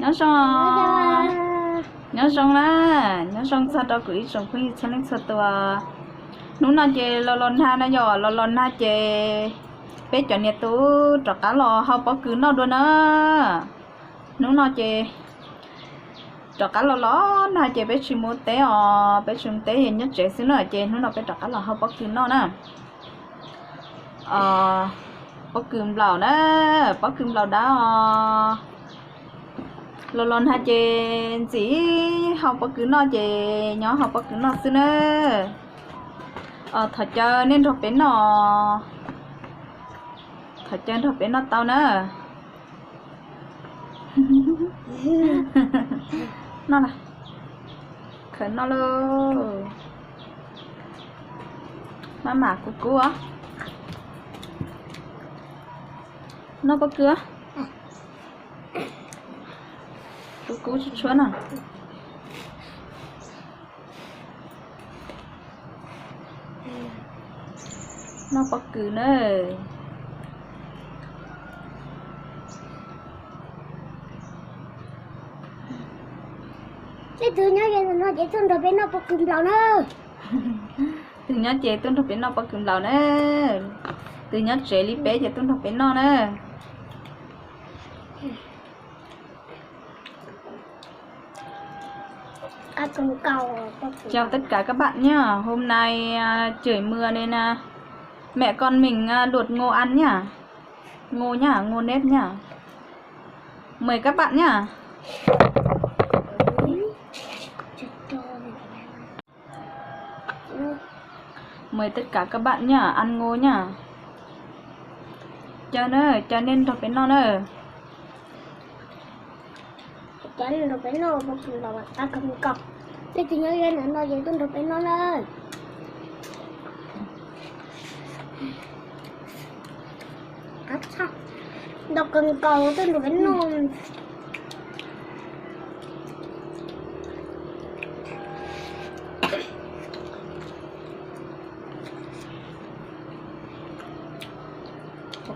Nyob zoo, nyob zoo na, nyob zoo txog rau kuv ib tsoom phooj ywg txhua leej txhua tus. Hnub no ces los los nag na yom, los los nag ces peb cov niam tub rov qab los hau pob kws noj dua na. Hnub no ces rov qab los los nag ces peb tsis mus teb os, peb tsis mus teb, nyob tsev xwb na, ces hnub no peb rov qab los hau pob kws noj na. Pob kws nplaum na, pob kws nplaum dab os. Los los nag ces ntxim hau pob kws noj ces nyob hau pob kws noj xwb na. Thov caw nej nrog peb noj, thov caw nrog peb noj tau na. Noj, khaws noj lauj. Maj mam kub kub os. Noj pob kws, kub kub tshuab tshuab na. Noj pob kws na. Leej twg nyob ze no ces tuaj nrog peb noj pob kws nplaum na. Tus nyob ces tuaj nrog peb noj pob kws nplaum na. Tus nyob tsev li peb ces tuaj nrog peb noj na. Chào tất cả các bạn nhá. Hôm nay à, trời mưa nên à, mẹ con mình à, luộc ngô ăn nhá. Ngô nhá, ngô nếp nhá. Mời các bạn nhá. Mời tất cả các bạn nhá, ăn ngô nhá. Chào na, chào nên nrog peb noj na. Cov nrog peb noj pob kws nplaum qab kawg nkaus. Leej twg nyob ze no ces tuaj nrog peb noj na. Qab tshaj, nrog kawg nkaus tuaj nrog peb noj.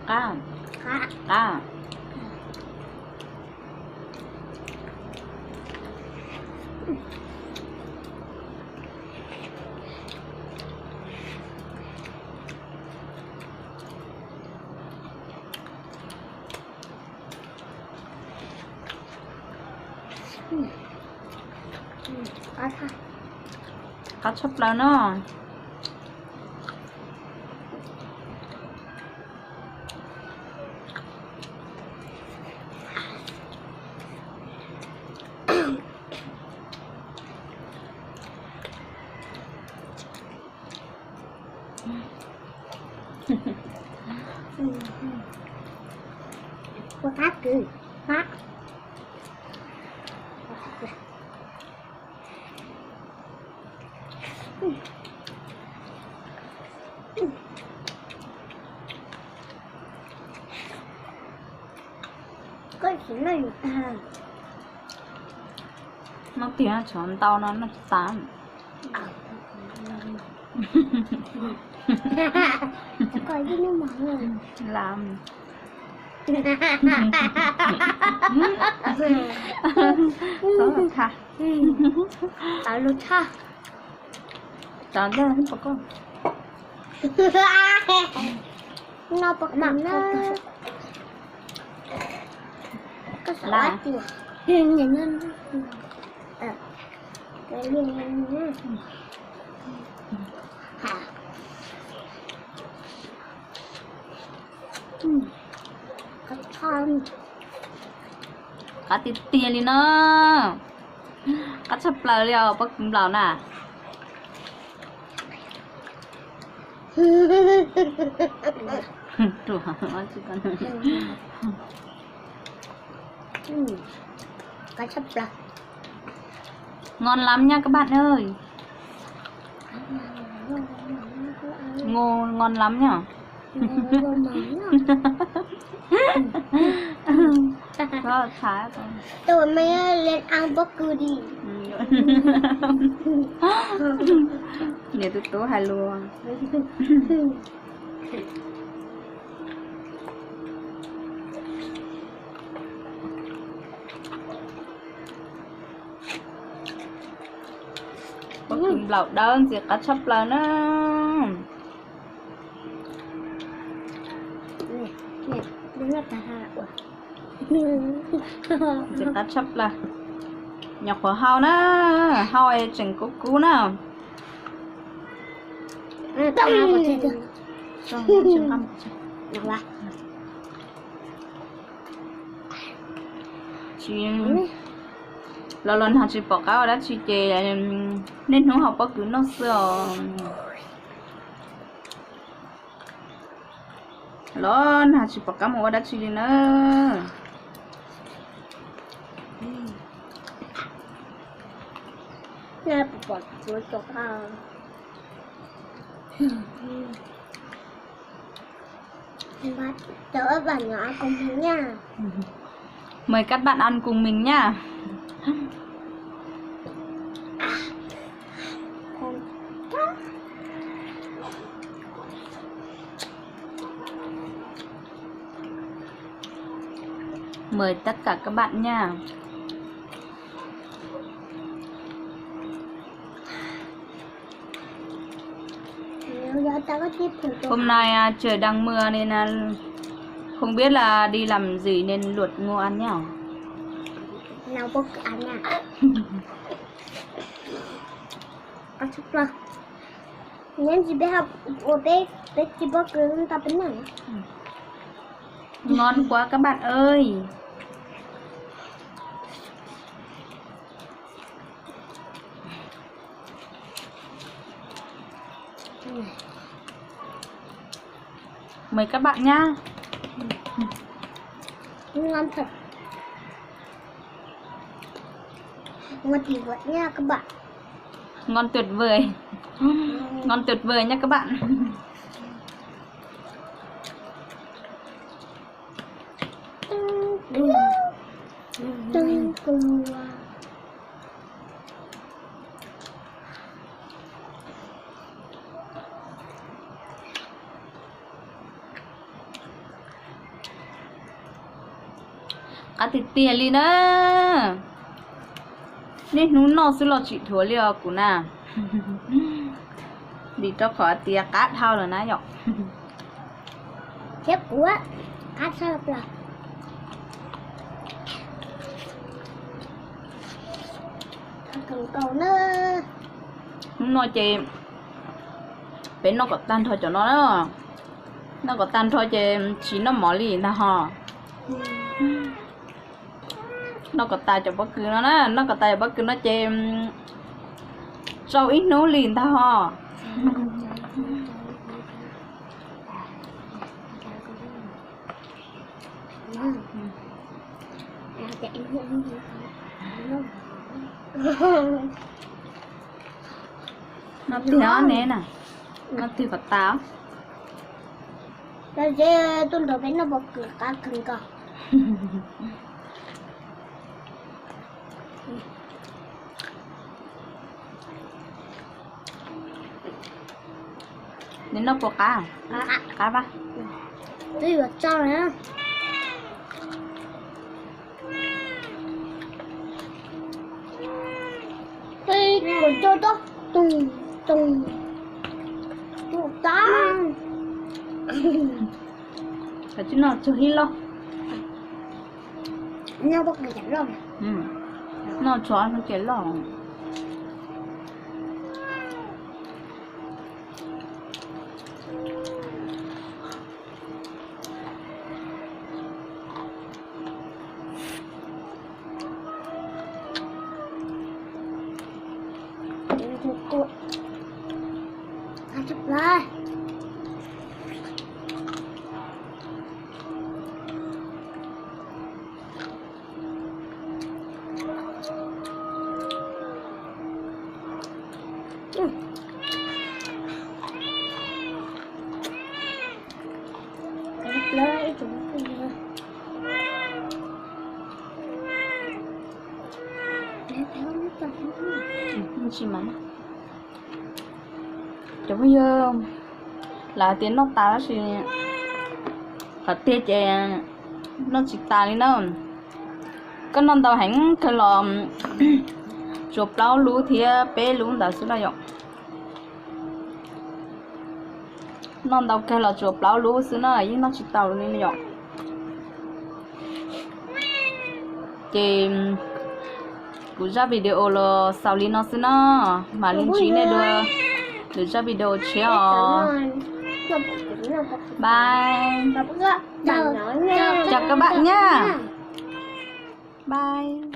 Qab, qab. Qab tshaj plaws no. Ua qab kws, qab. Noj tiag, tsov ntau no noj tsis tas. Lam. Txhob tha. Txav lus tshaj. Txav ntawd pom koj. No pom koj na. Koj xav ua tias Qab tiag tiag li no. Qab tshaj plaws li os, pob kws nplaum na. Qab tshaj plaws. Ngon lắm nha các bạn ơi. Ngô ngon lắm nhỉ. Có thái không? Tụi mình lên ăn bắp cư đi. Niam tub tub hais lus. Tus nplaum dawb ntxim qab tshaj plaws na. Ntxim qab tshaj plaws. Nyuam qhuav hau na, hau es tseem kub kub na. Tsis, los los nag tsis pom qab ua dab tsi ces niaj hnub hau pob kws noj xwb os. Los nag tsis pom qab mus ua dab tsi li na. Mời các bạn ăn cùng mình nha. Mời tất cả các bạn nha. Hôm nay, à, trời đang mưa nên, à, không biết là đi làm gì nên luộc ngô ăn nhá. Ngon quá các bạn ơi. Mời các bạn nhá. Ngon thật. Ngon tuyệt vời nha các bạn. Ngon tuyệt vời. Ngon tuyệt vời nha các bạn. Qab tiag tiag li na. Niaj hnub noj xwb los tsis dhuav li os kuv na. Vim rau qhov tias qab dhau lawm na yom. Thiab kuv qab tshaj plaws. Hnub no ces peb noj kom tag nrho cov no na. Noj kom tag nrho ces tsis noj mov li ntag ho. Noj kom tas cov pob kws no na, noj kom tas cov pob kws no ces tsau ib hnub li ntag ho. Noj tiag ne na, noj tiag kom tas. Tuaj nrog peb noj pob kws qab kawg nkaus. Neb noj puas qab? Qab pab. Twb yuav tso na. Tus coj toj tus tus tus tab. Koj tsis noj tsuag ib loj. Noj pob kws ces loj. Noj tsuag ces loj. Tsis mas cov phooj ywg, lawv hais tias noj tas tab sis qhov tiag ces noj tsis tas li na. Koj noj ntau heev kawg los Tsuas plaub lub thiab peb lub ntawd xwb na yom. Noj ntau kawg los tsuas plaub lub xwb na, yeej noj tsis tau li yom. Ces kuv zaj video los xaus li no xwb na, mam li ntsib nej dua lwm zaj video tshiab os. Bye. Chào các bạn nhá. Bye.